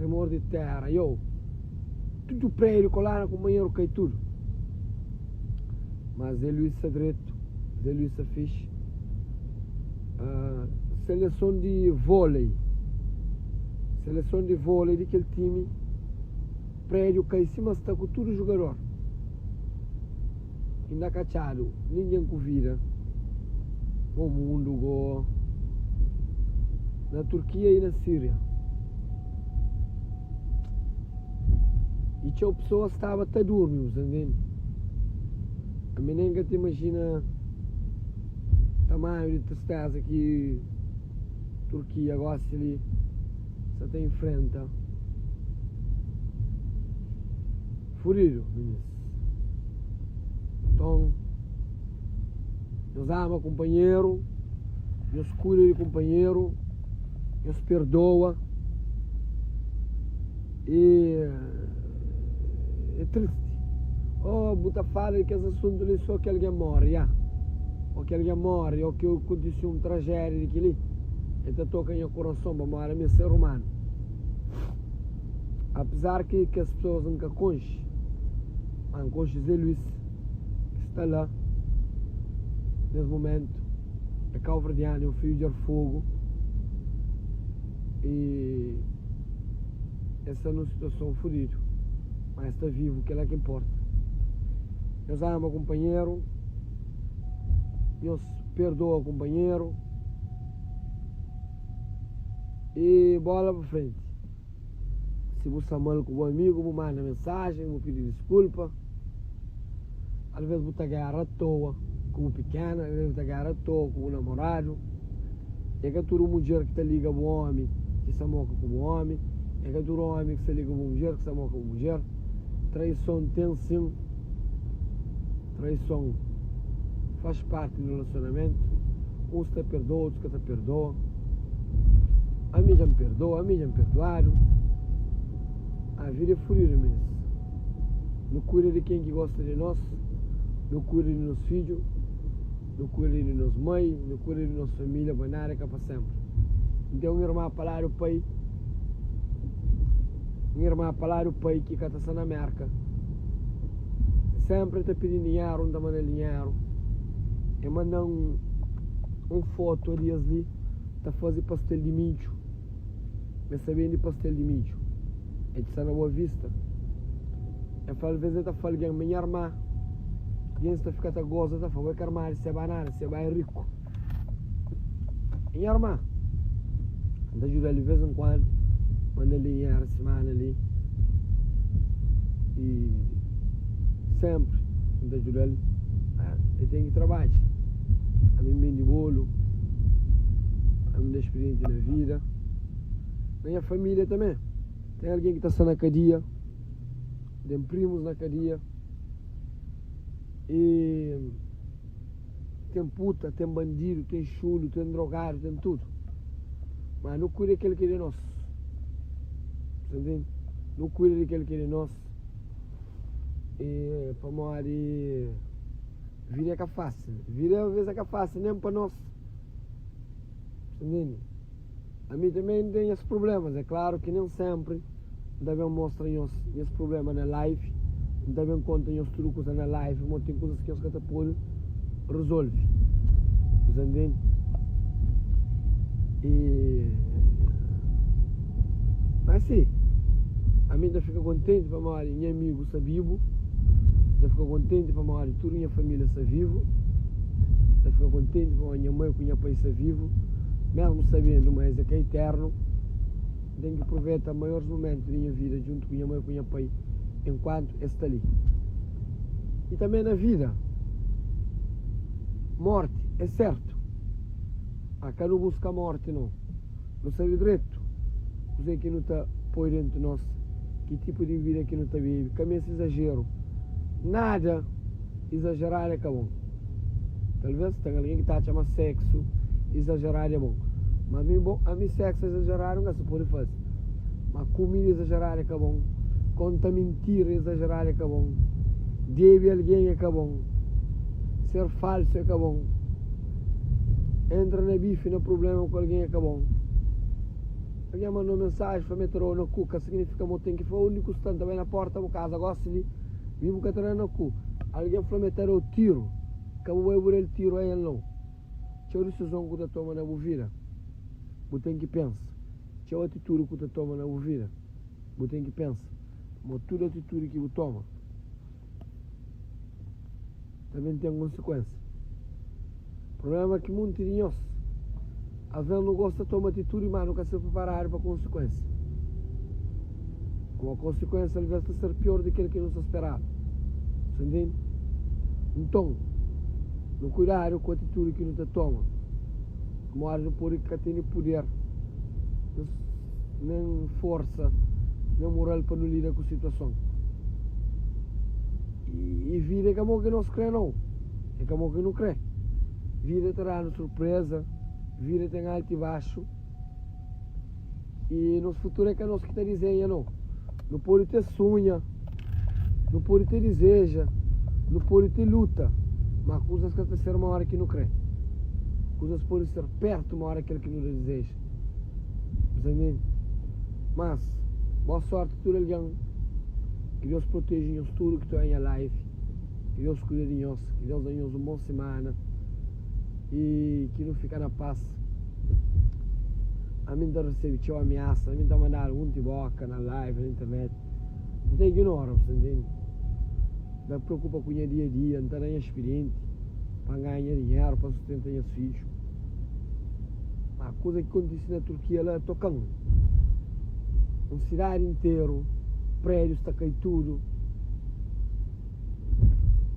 Tremor di tera, yo. Tudu prédiu kolá na kunpanheru kai tudu. Ma Zé Luís sta dretu, Zé Luís sta fixi. Seleson di vôlei, seleson di vôlei di kel timi, prédiu kai sima sta ku tudu jugador. Inda ka txadu ningen ku vida o mundu go na Turkia i na Síria. I txeu pesoas staba ta durmi, bu sta ntende? Ami nen ka ta imajina tamanhu di tristeza ki Turkia gosi li sta ta infrenta. Furidu, minis. Nton, nhos ama kunpanheru, nhos kuida di kunpanheru, nhos perdoa. I é tristi. Oh, bu ta fala di kes asuntu li so ki algen móre, ya. Ô ki algen móre, ô ki kontise un trajédia di kel-li, el ta toka nha kurason pamodi ami é ser umanu. Apezar ki kes pesoas N ka konxe, ma N konxe Zé Luís ki sta la nes mumentu, é kauverdianu, é un fidju di Djarfogu i el sta nun situason fudidu, ma el sta vivu, kel-la ki nporta. Nhos ama kunpanheru, nhos perdoa kunpanheru. I bola pa frenti. Si bu sta mal ku bu amigu, bu manda mensajen, bu pidi diskulpa. Alvês bu ta géra atoa ku bu pikena, alvês bu ta géra atoa ku bu namoradu. É ka tudu mudjer ki ta liga bu ómi ki sta moka ku bu ómi, é ka tudu ómi ki sta liga bu mudjer ki sta moka bu mudjer. Traison ten sin. Traison faz parti di relasionamentu. Uns ta perdoa, otus ka ta perdoa. Ami dja N perdoa, ami dja N perduadu. A vida é furidu mes. Nu kuida di ken ki gosta di nos, nu kuida di nos fidju, nu kuida di nos mai, nu kuida di nos familia, pa nada é ka pa senpri. N ten un irma pa ladu pai. Un irma pa la du pai ki ka ta sta na Merka. Senpri el ta pidi-m dinheru, N ta manda-l dinheru. El manda-m un fotu dias li ta faze pastel di midju. El sta bende pastel di midju. El sta na Boa Vista. El fla, alvês el ta fla algen ma nha irma, gentis ta fika ta goza, ta fla, bo é ka irma di Seba nada, Seba é riku. Nha irma, N ta djuda-l di vês en kuandu, manda-l dinheru simana li i sénpri N ta djuda-l. El ten ki trabadja. Ami N bende bolu, ami N da spirienti na vida. Na nha família tanbê ten algen ki ta sta na kadia, ten primus na kadia i. Ten puta, ten bandidu, ten xulu, ten drogadu, ten tudu. Ma nu kuida kel ki é di nos. Sa ntende? Nu kuida di kel ki é di nos. E pamodi vida é ka fásil. Vida alvês é ka fásil nen pa nos. Sa ntende? Ami tanbe N ten nhas prublémas. É klaru ki nen sénpri N ta ben mostra nhos nhas prubléma na live. N ta ben konta nhos tudu kuza na live, pamodi ten kuzas ki nhos ka ta pode rezolve. Bu ta ntende? I Má si, ami N ta fika kontenti pamodi nha amigu sta bibu. N ta fika kontenti pamodi tudu nha família sta vivu. N ta fika kontenti pamodi nha mai ku nha pai sta vivu. Mesmu sabendu ma es é ka iternu, N ten ki pruveta maiors mumentu di nha vida djuntu ku nha mai ku nha pai enkuantu es sta li. I tanbe na vida, morti é sertu. Ma ka nu buska morti no. Nu sabe dretu kuzê ki nu ta poi dentu nos, ki tipu di bibida ki nu ta bebe. Ka meste izajeru. Nada izajeradu é ka bon. Talvês ten algen ki ta atxa ma seksu izajeradu é bon. Ma ami bon, ami seksu izajeradu N ka sta pode faze. Ma kumida izajeradu é ka bon, konta mintira izajeradu é ka bon, debe algen é ka bon, ser falsu é ka bon, entra na bifi, na prubléma ku algen é ka bon. Algen manda un mensaji fla ma el ta da-u na ku, ka signifika ma bu ten ki fla undi ku sta. N ta bai na porta bu kaza gosi li, mi bu ka ta da na ku. Algen fla ma el ta da-u tiru, ka bu bai bu da-l tiru a el nau. Txeu disizon ku ta toma na bu vida, bu ten ki pensa. Txeu atitudi ku ta toma na bu vida, bu ten ki pensa. Pamodi tudu atitudi ki bu toma ta ben ten konsikuensia. Prubléma ki munti di nhos, asvês nu gosta toma atitudi, má nu ka sta priparadu pa konsikuensia. Pamodi konsikuensia alvês ta ser pior di kel ki nu sta speraba. Sa ntende? Nton, nu kuidadu ku atitudi ki nu ta toma, pamodi nu pode ka tene puder, nen forsa, nen moral pa nu lida ku situason. I vida é ka mo ki nos krê nau, é ka mo ki nu krê. Vida ta da-nu surpreza, vida ten altu i baxu. I nos futuru é ka nos ki ta dizenha nau. Nu pode te sunha, nu pode te dizeja, nu pode te luta, ma kuzas ka ta ser modi ki nu krê. Kuzas pode ser pertu modi kel ki nu ta dizeja. Bu ta ntende? Mas, boa sorti tudu algen. Ki Deus proteje nhos tudu ki ta oia nha live. Ki Deus kuida di nhos. Ki Deus da nhos un bon simana. I ki nu fika na pas. Ami N ta resebe txeu amiasa. Ami N ta mandadu munti boka na live, na internet. N ta ignora, bu sta ntende? N ta preokupa ku nha dia a dia. N ta da nha spidienti pa N ganha dinheru pa sustenta nhas fidju. Ma kuza ki kontise na Turkia la toka-m. Un sidadi interu, prédius ta kai tudu.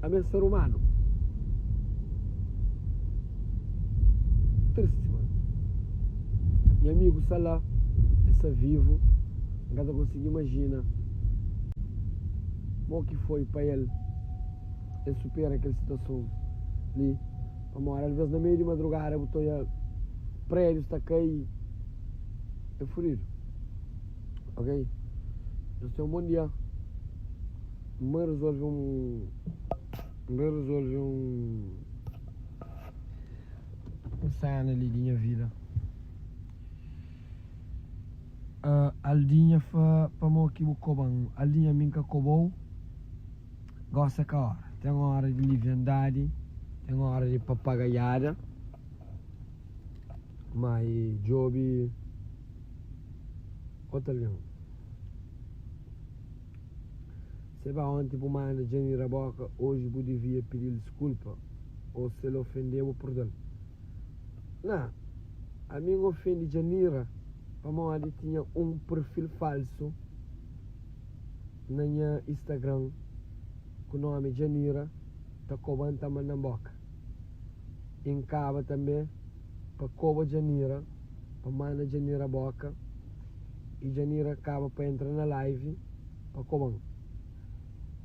Ami é ser umanu. Tristi man. Nha amigu sta la, el sta vivu. N ka ta konsigi imajina mo ki foi pa el, el supera kel situason li. Pamodi alvês na meiu di madrugada bu ta odja prédius ta kai, é fudidu. Ok? Nhos ten un bon dia. N bai rezolve un, N bai rezolve un, un sena li di nha vida. Aldinha fla, Pamodi ki bu koba-m? Aldinha, mi N ka koba-u. Gosi é ka óra. Ten óra di liviandadi, ten óra di papagaiada, ma e djobe otu algen. Se ba onti bu manda Jenny raboka, oji bu divia pidi-l diskulpa o se el ofende-bu purdal. Na, ami N ofende Janira pamodi tinha un perfil falsu. Na nha Instagram ku nomi Djanira ta koba-m ta manda-m boka. I N kaba tanbe pa koba Djanira pa manda Djanira boka i Djanira kaba pa entra na live pa koba-m.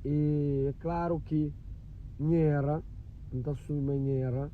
I é klaru ki N era, N ta asumi ma N era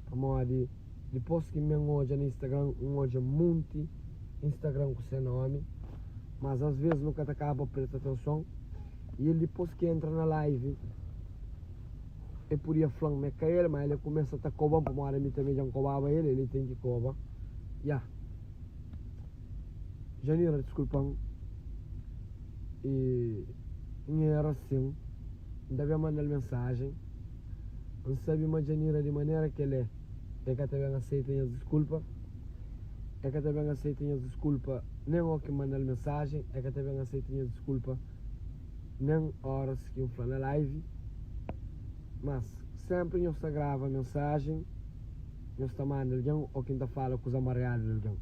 pamodi dipos ki N ben odja na Instagram N odja munti Instagram ku se nomi. Mas as ves nu ka ta kaba presta atenson i el dipos ki entra na live e podia flan ma e ka el ma el e kumesa ta koban pamodi ami tanbe djan kobaba el el ten ki koba ya Janira diskulpan i N era sin N ta ben mandal mensajen N sabi ma Janira di manera ki el e e ka ta ben aseita nhas diskulpa. E ka ta ben aseita nhas diskulpa nen ó ki N manda-l mensajen, e ka ta ben aseita nhas diskulpa nen óras ki N fla na live. Mas, sénpri nhos ta grava mensajen, nhos ta manda algen ó ki N ta fala kuza mariadu di algen.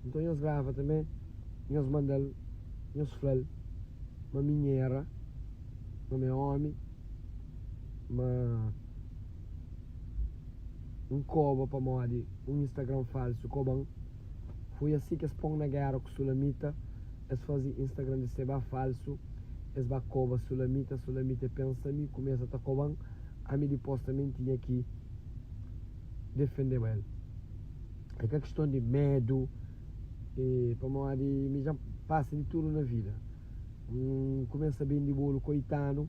Nton nhos grava tanbê, nhos manda-l, nhos fla-l ma mi N era, ma mi é ómi, ma. N koba pamodi un Instagram falsu koba-m. Foi asi ki es pô-m na géra ku Sulamita. Es faze Instagram di Seba falsu, es ba koba Sulamita. Sulamita pensa mi kumesa ta koba-m, ami dipôs tanbê N tinha ki defendeba el. É ka kiston di medu, pamodi mi dja N pasa di tudu na vida. N kumesa bende bolu ku oitanu.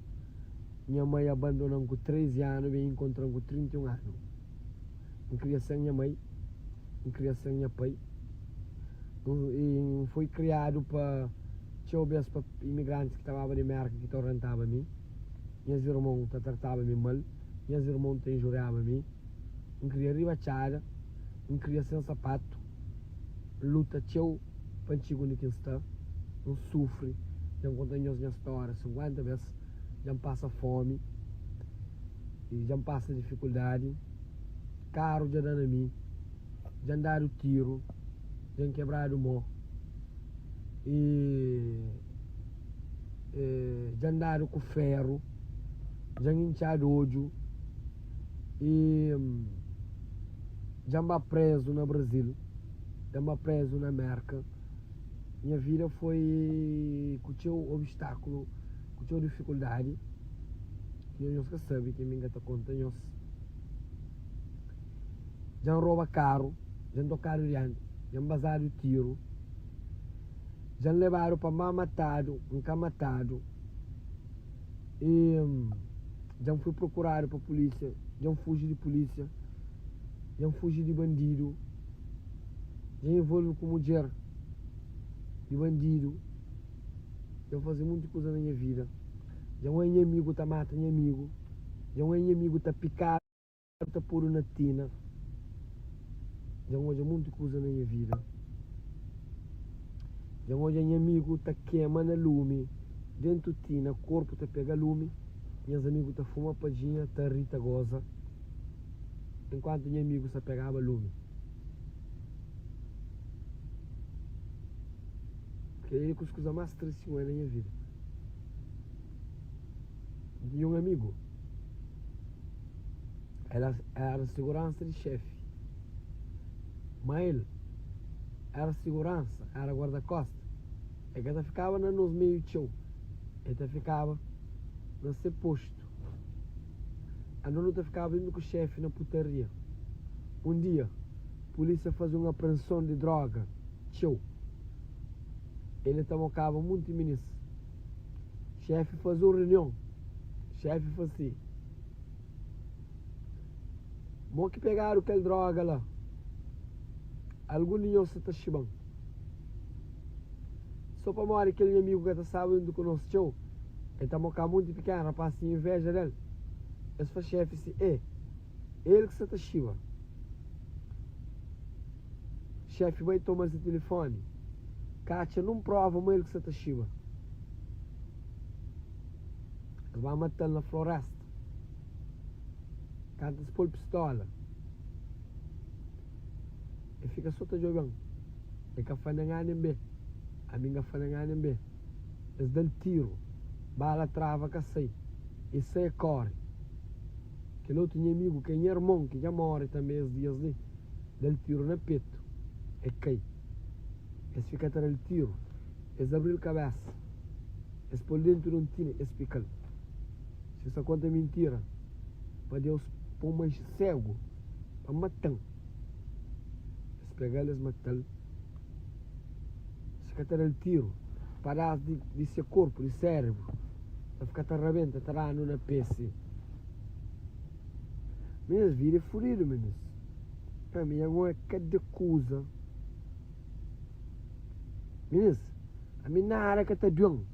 Nha mai abandona-m ku 13 anu, ben inkontra-m ku 31 anu. N kria sen nha mai, N kria sen nha pai. N foi kriadu pa txeu bês pa imigrantis ki ta baba di Mérka ki ta orientaba mi. Nhas irmon ta trataba mi mal, nhas irmon ta injuriaba mi. N kria riba txada, N kria sen sapatu, N luta txeu pa N txiga undi ki N sta. N sufri, dja N konta nhos nha stória 50 bês, dja N pasa fómi i dja N pasa difikuldadi. Karu dja da na mi. Dja N dadu tiru, dja N kebradu mô i dja N dadu ku féru, dja N intxadu odju i dja N ba prézu na Brazil, dja N ba prézu na Mérka. Nha vida foi ku txeu obstákulu, ku txeu difikuldadi ki nhos ka sabe ki mi N ka ta konta nhos. Dja N roba karu, dja N tokadu dianti, dja N bazadu tiru, dja N lebadu pa má matadu, N ka matadu, i dja N fui prokuradu pa pulísia, dja N fuji di pulísia, dja N fuji di bandidu, dja N involve ku mudjer di bandidu, dja N faze monti kuza na nha vida, dja N oja nha amigu ta mata nha amigu, dja N oja nha amigu ta pikadu. Ta podu na tina. Dja N odja munti kuza na nha vida. Dja N odja nha amigu ta kema na lumi dentu tina, korpu ta pega lumi, nhas amigu ta fuma padjinha, ta ri, ta goza, enkuantu nha amigu sa pegaba lumi. Kel-li é kus kuza más tristi ki N odja na nha vida. N tinha un amigu. El éra siguransa di xéfi. Má el éra siguransa, éra guarda-kósta. El ka ta fikaba na nos meiu txeu, el ta fikaba na se postu. Anos nu ta fikaba djuntu ku xéfi na putaria. Un dia, pulísia faze un aprenson di dróga txeu. El ta mokaba monti minís. Xéfi faze un runion. Xéfi fla si, Mo ki pegadu kel dróga la, algun di nhos sa ta xiba-m. Sô pamodi kel nha amigu ka ta staba djuntu ku nos txeu, el ta mokaba monti pikenu, rapás tinha invéja del. Es fla xéfi si, É el ki sa ta xiba. Xéfi bai toma se tilifóni, ka atxa nun próva ma el ki sa ta xiba. Es ba mata-l na florésta. Kantu es pô-l pistóla, el fika sô ta djobe-m. El ka fla nen A nen B. Ami N ka fla nen A nen B. Es da-l tiru, bala trava ka sai. E sai e kóre. Kel otu nha amigu, ki é nha irmon, ki dja móre tanbê es dias li, da-l tiru na petu, e kai. Es fika ta da-l tiru, es abri-l kabésa, es pô-l déntu di un tina, es pika-l. Si N sta konta mintira, pa Deus pô-m manxe ségu pa mata-m. Es pega-l, es mata-l. Es fika ta da-l tiru, padás di se korpu, di sérebru, ta fika ta rabenta, ta danu na pé si. Minhas vida é fudidu, minis. Pa mi nha é kada kuza. Minis, ami nada ka ta duen.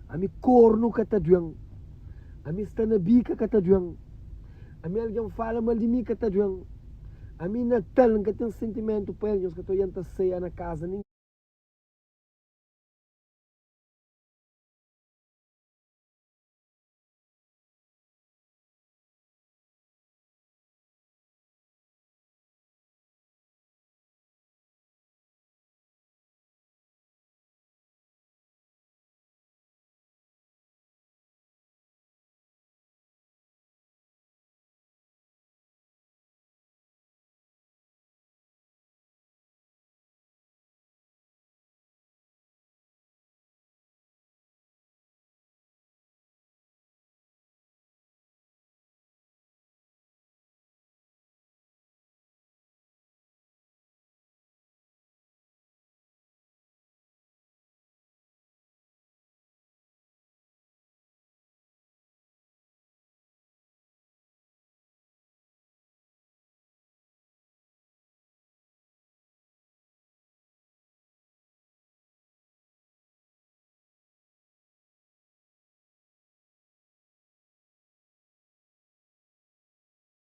Ami kornu ka ta duen. Ami sta na bika ka ta duen. Ami algen fala mal di mi ka ta duen. Ami Natal N ka ten sentimentu pa el. Nhos ka ta oian ta seia na kaza nin.